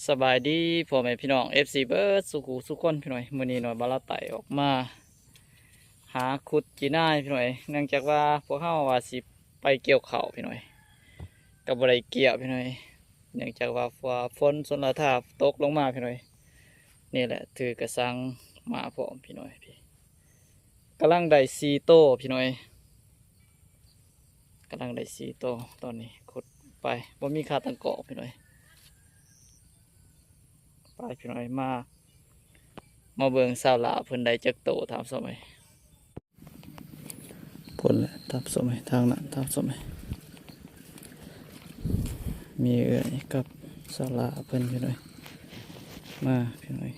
ສະບາຍດີພໍ່ແມ່ພີ່ນ້ອງ ເອັຟຊີ ເບິດສູ່ຄູ່ສູ່ຄົນພີ່ນ້ອງ. ມື້ນີ້ນ້ອຍບ່າວລາວໃຕ້ອອກມາຫາຂຸດຈີນາຍພີ່ນ້ອງ. ເນື່ອງຈາກວ່າພວກເຮົາວ່າຊິໄປກ່ຽວເຂົ້າພີ່ນ້ອງ, ກໍບໍ່ໄດ້ກ່ຽວພີ່ນ້ອງ, ເນື່ອງຈາກວ່າຝົນຊົນລະທາຕົກລົງມາພີ່ນ້ອງ. ນີ້ແຫຼະ ຖືກະສັງມາພ້ອມພີ່ນ້ອງ. ກຳລັງໄດ້ສີ່ໂຕພີ່ນ້ອງ, ກຳລັງໄດ້ສີ່ໂຕ. ຕອນນີ້ຂຸດໄປ ບໍ່ມີຄາຕັງກອກພີ່ນ້ອງ. ໄປພີ່ນ້ອງ ມາ ມາເບິ່ງສາວຫຼ້າເພິ່ນໄດ້ຈັກໂຕ ທ່ານຜູ້ຊົມເອີຍ. ພຸ້ນແຫຼະທ່ານຜູ້ຊົມເອີຍ, ທາງນັ້ນທ່ານຜູ້ຊົມເອີຍ, ມີເອື້ອຍກັບສາວຫຼ້າເພິ່ນພີ່ນ້ອງ ມາພີ່ນ້ອງ.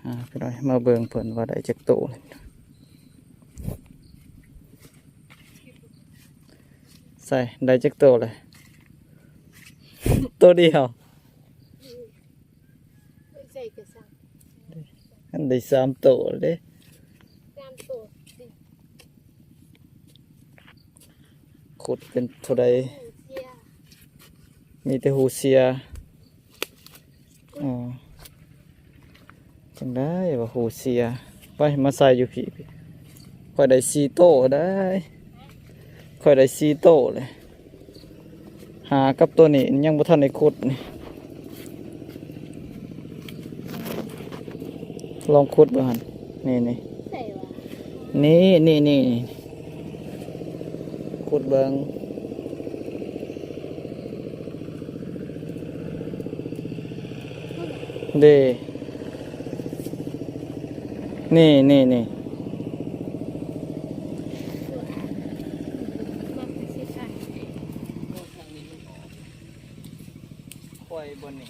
ອ່າ ພີ່ນ້ອງ ມາເບິ່ງເພິ່ນວ່າໄດ້ຈັກໂຕ. ໃສ່ ໄດ້ຈັກໂຕແລ້ວ? ໂຕດຽວ. ໃສ່ກະສັງ ອັນໄດ້ສາມໂຕເດ້. ສາມໂຕ. ຂຸດເປັນເທົ່າໃດ? ມີແຕ່ຫູເສຍ. ອໍ ຈັ່ງໃດວ່າຫູເສຍ. ໄປ ມາໃສ່ຢູ່ພີ້. ຂ້ອຍໄດ້ສີ່ໂຕໄດ໋, ຂ້ອຍໄດ້ສີ່ໂຕເລີຍ. ຫາກັບໂຕນີ້ຍັງບໍ່ທັນໄດ້ຂຸດນີ້. ລອງຂຸດເບິ່ງຫັ້ນ. ນີ້ ນີ້ ໃສ່ຫວາ? ນີ້ ນີ້ ນີ້ ຂຸດເບິ່ງ. ເດ້ ນີ້ ນີ້ ນີ້. ຂ້ອຍບໍ່ນີ້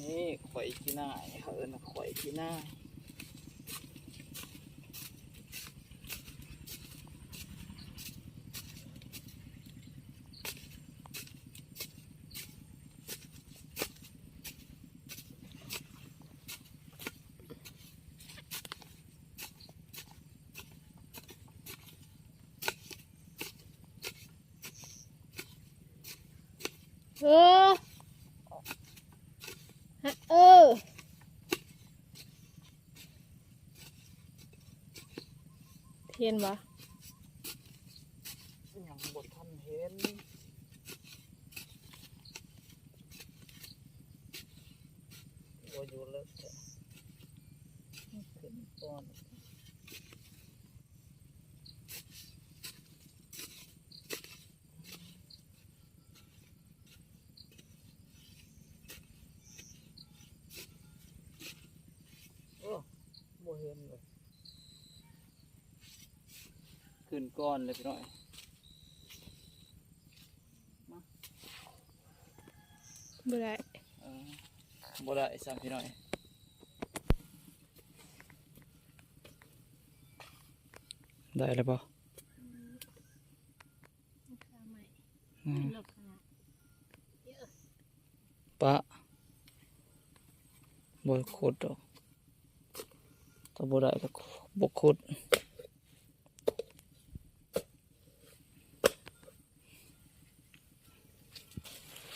ນີ້ຂ້ອຍຂີ້ໜ້າຍ ເຂົາເອີ້ນວ່າຂ້ອຍຂີ້ໜ້າຍ. ເອີ ເອີ ເຫັນບໍ່? ຍັງບໍ່ທັນເຫັນ. ບໍ່ຢູ່ເລິກແທ້ ຂຶ້ນກ່ອນ. ໂອ້ ບໍ່ເຫັນເລີຍ. ຂຶ້ນກ່ອນເລີຍພີ່ນ້ອງ. ມາ ບໍ່ໄດ້ ເອີ ບໍ່ໄດ້ຊ້ຳພີ່ນ້ອງ. ໄດ້ແລ້ວບໍ່? ອືມ ອືມ ປະ ບໍ່ຂຸດດອກ. ຖ້າບໍ່ໄດ້ກໍບໍ່ຂຸດ.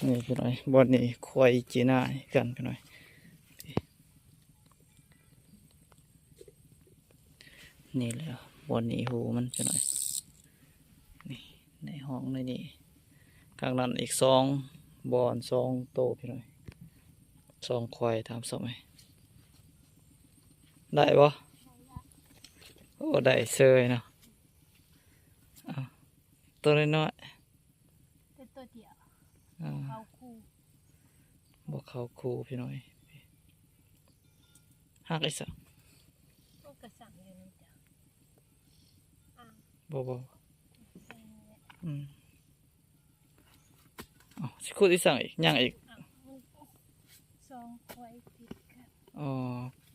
ນີ້ພີ່ນ້ອງ ບ່ອນນີ້ຄວາຍຈີນາຍກັນພີ່ນ້ອງ. ນີ້ແຫຼະ ບ່ອນນີ້ຫູມັນພີ່ນ້ອງ. ນີ້ ໃນຫ້ອງໃນນີ້ ຂ້າງນັ້ນອີກສອງບ່ອນ ສອງໂຕພີ່ນ້ອງ, ສອງຄວາຍ. ຖາມສະໄໝ ໄດ້ບໍ່? ໂອ້ ໄດ້ເຊີຍເນາະ. ເອົາ ໂຕນ້ອຍໆ ແຕ່ໂຕດຽວ ອ່າ ເຂົ້າຄູ່ ບໍ່ເຂົ້າຄູ່ພີ່ນ້ອງ. ຮັກອີ່ສະ ມັນກະສັ່ງຢູ່ນັ້ນຈ້ະ. ອ້າວ ບໍ່ ບໍ່ ອືມ. ເອົ້າ ຊິຂຸດອີ່ສັງອີກ? ຍັງອີກ? ເອົ້າ ມັນສອງຄວາຍຕິດກັນ. ອໍ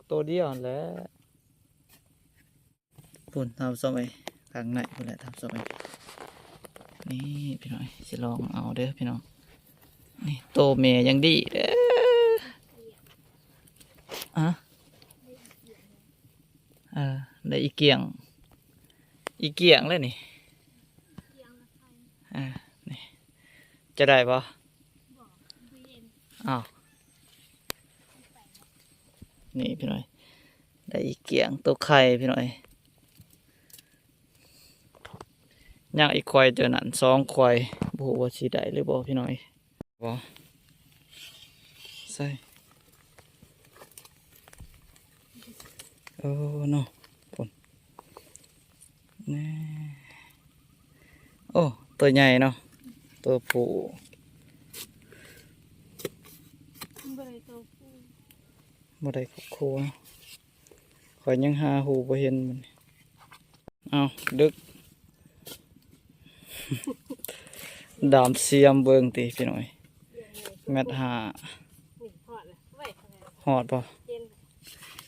ໂຕດຽວຫັ້ນແຫຼະ. ພຸ້ນ ທ່ານຜູ້ຊົມເອີຍ ຂ້າງໃນພຸ້ນແຫຼະທ່ານຜູ້ຊົມເອີຍ. ນີ້ພີ່ນ້ອງ ຊິລອງເອົາເດີພີ່ນ້ອງ. ນີ້ໂຕແມ່ຍັງດີເດີ. ອະ ເອີ ໄດ້ອີ່ກ້ຽງ. ອີກກ້ຽງແລ້ວນີ້ ອ່າ ນີ້ ຈະໄດ້ບໍ່? ອ້າວ ນີ້ພີ່ນ້ອງ ໄດ້ອີກກ້ຽງໂຕໄຂ່ພີ່ນ້ອງ. ຍັງອີກຄວາຍຕົວນັ້ນສອງຄວາຍ ບໍ່ຮູ້ວ່າຊິໄດ້ຫຼືບໍ່ພີ່ນ້ອງ. ບໍ່ ໃສ່ ໂອ້ ເນາະ ພຸ້ນ ນີ້ ໂອ້ ຕົວໃຫຍ່ເນາະ ຕົວຜູ້ ມັນບໍ່ໄດ້ຕົວຜູ້ ບໍ່ໄດ້ຄົບຄູ່ເນາະ. ຂ້ອຍຍັງຫາຮູບໍ່ເຫັນມັນ. ເອົ້າ ດຶກ ດາມຊຽມເບິ່ງຕິພີ່ນ້ອງ ແມັດຫ້າ ຮອດບໍ່?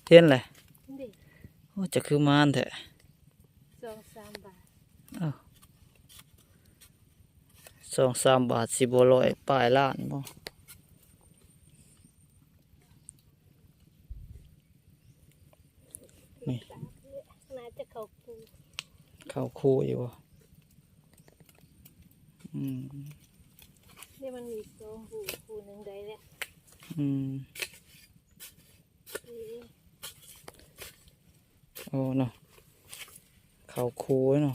ເຫັນແຫຼະ. ໂອ້ ຈະຄືມານແທ້ ສອງສາມບາດ ເອົ້າ ສອງສາມບາດ ຊິບໍ່ຮ້ອຍປາຍລ້ານບໍ່? ນີ້ ໜ້າຈະເຂົ້າຄູ່ ເຂົ້າຄູ່ຢູ່ບໍ່? ອືມ ນີ້ມັນມີສອງຄູ່ ຄູ່ໜຶ່ງໄດ້ແລ້ວ. ອືມ ເອີ ໂອ້ເນາະ ເຂົ້າຄູ່ເນາະ.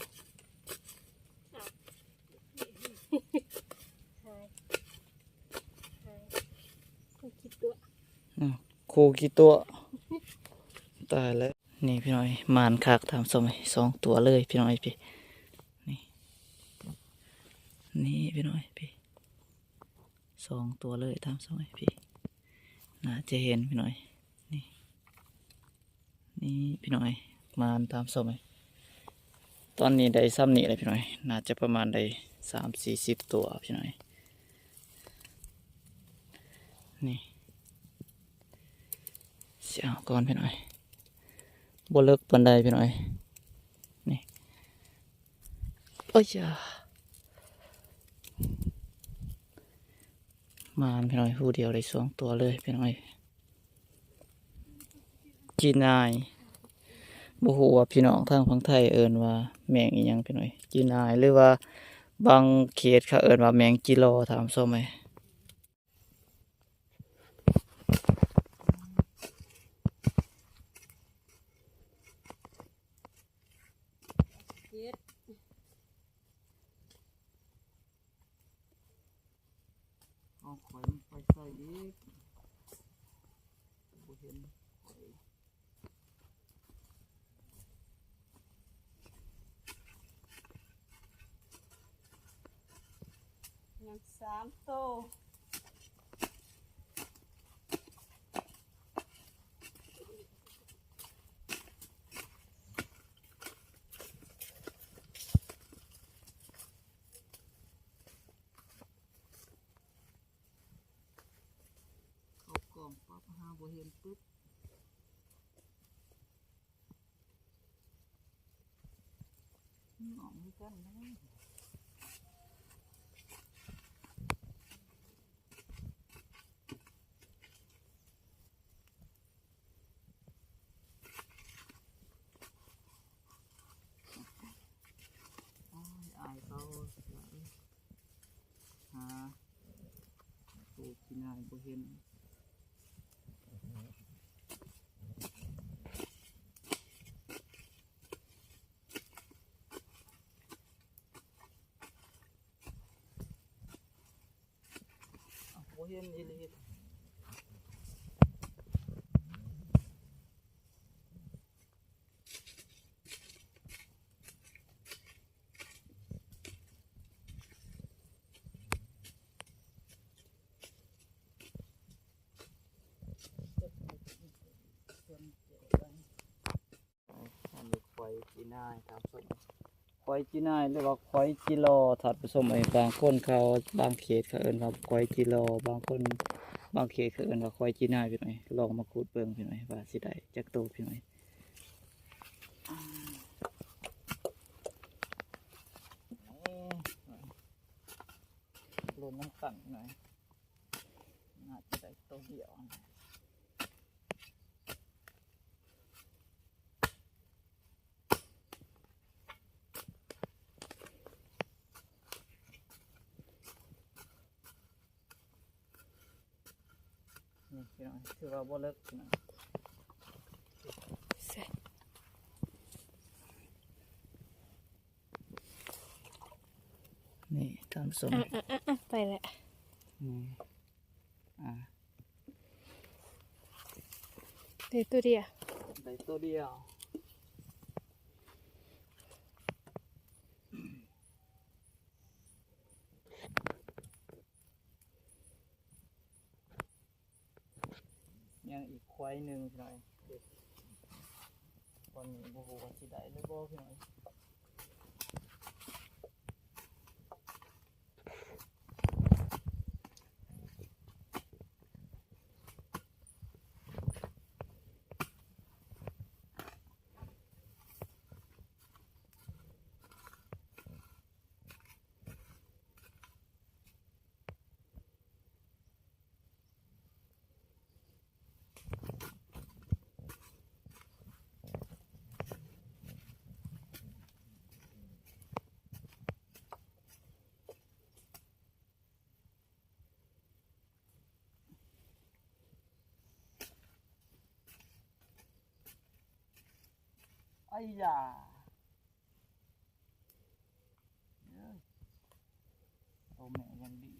ອ້າວ ຄູ່ກີຕົວະ ຕາຍແລ້ວ. ນີ້ພີ່ນ້ອງ ມານຄັກທ່ານຜູ້ຊົມ ສອງຕົວເລີຍພີ່ນ້ອງ ນີ້ ນີ້ພີ່ນ້ອງ ນີ້ສອງຕົວເລີຍທ່ານຜູ້ຊົມ ນີ້ ໜ້າຈະເຫັນພີ່ນ້ອງ ນີ້ ນີ້ພີ່ນ້ອງ ມານທ່ານຜູ້ຊົມ. ຕອນນີ້ໄດ້ຊ່ຳນີ້ແຫຼະພີ່ນ້ອງ ໜ້າຈະປະມານໄດ້ສາມສີ່ສິບຕົວພີ່ນ້ອງ. ນີ້ ຊິເອົາກ່ອນພີ່ນ້ອງ ບໍ່ເລິກປານໃດພີ່ນ້ອງ. ນີ້ ໂອ້ຍ ມານພີ່ນ້ອງ ຜູ້ດຽວໄດ້ສອງຕົວເລີຍພີ່ນ້ອງ. ຈີນາຍ ບໍ່ຮູ້ວ່າພີ່ນ້ອງທາງຝັ່ງໄທເອີ້ນວ່າແມງອີ່ຫຍັງພີ່ນ້ອງ ຈີນາຍ ຫຼືວ່າບາງເຂດເຂົາເອີ້ນວ່າແມງຈີລໍ ທ່ານຜູ້ຊົມເອີຍ. ເອົາຂ້ອຍມັນໄປໃສ່ອີກ ບໍ່ເຫັນຂ້ອຍ ຍັງສາມໂຕ. ເຂົ້າກ້ອງປັບ ຫາບໍ່ເຫັນປຶບ ມັນອອກຄືກັນນະ. ໂອ້ຍ ອາຍເຂົາ ຫາໂຕກິນອາຍບໍ່ເຫັນ. ບໍ່ເຫັນອີ່ຫຼີ. ອັນນີ້ຄວາຍຈີນາຍ ທ່ານຜູ້ຊົມ ຄວາຍຈີນາຍ ຫຼືວ່າຄວາຍຈີລໍ ທ່ານຜູ້ຊົມເອີຍ. ບາງຄົນເຂົາ ບາງເຂດເຂົາເອີ້ນວ່າຄວາຍຈີລໍ ບາງຄົນ ບາງເຂດເຂົາເອີ້ນວ່າຄວາຍຈີນາຍ ພີ່ນ້ອງ. ລອງມາຂຸດເບິ່ງ ພີ່ນ້ອງ ວ່າຊິໄດ້ຈັກໂຕ ພີ່ນ້ອງ. ລຸ້ນນຳກັນ ໜ້າຈະໄດ້ໂຕດຽວ. ໂ ພີ່ນ້ອງ ຖືວ່າບໍ່ເລິກພີ່ນ້ອງ. ໃສ່ ນີ້ທ່ານຜູ້ຊົມ ອ່ະ ອ່ະ ອ່ະ ໄປແລ້ວ ອືມ ອ່າ ໄດ້ຕົວດຽວ ໄດ້ຕົວດຽວ. ຍັງອີກຄວາຍໜຶ່ງພີ່ນ້ອງ. ຕອນນີ້ບໍ່ຮູ້ວ່າຊິໄດ້ຫຼືບໍ່ພີ່ນ້ອງ. ໄອ້ຢາ ໂຕແມ່ຍັງດີ.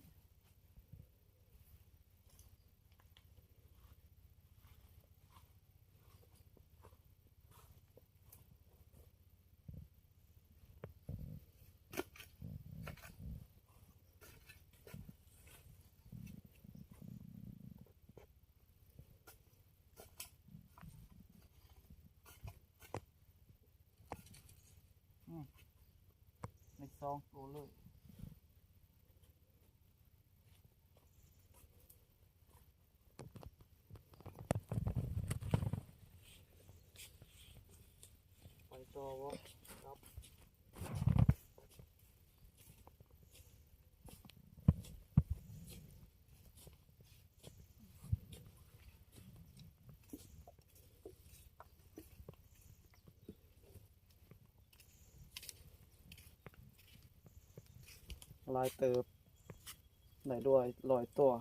ອືມ ໄດ້ສອງໂຕເລີຍ. ໄປຕໍ່ບໍ່? ຫຼາຍເຕີບ ໄດ້ດ້ວຍຮ້ອຍຕົວ.